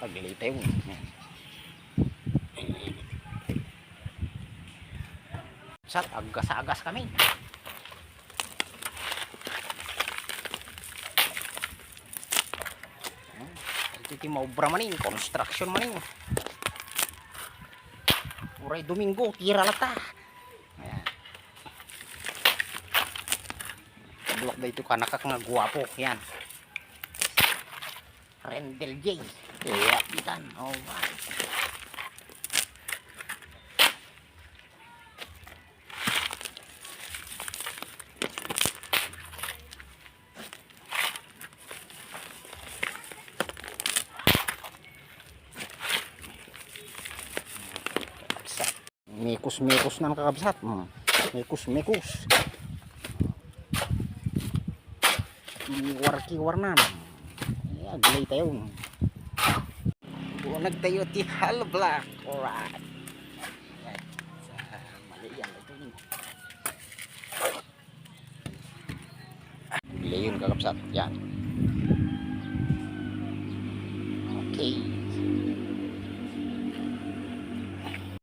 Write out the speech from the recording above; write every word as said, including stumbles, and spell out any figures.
Aglay tayo. Sat, aggas-agas kami. Iti maobra manin, construction manin. Uray Domingo, tira lata. Ayan. Bulak da ito kanakak nga guwapo. Yan. Rendel J. Iya, itan. Oh, my. Mikus-mikus nan, kakabsat. Hmm. Mikus-mikus. Kiwar-kiwar nan. Ay, aglay tayo. Bulag tayo ti hollow block. Alright. Yan. Sa mali yan. Ito yun. Aglay yun, kakabsat. Yan. Okay.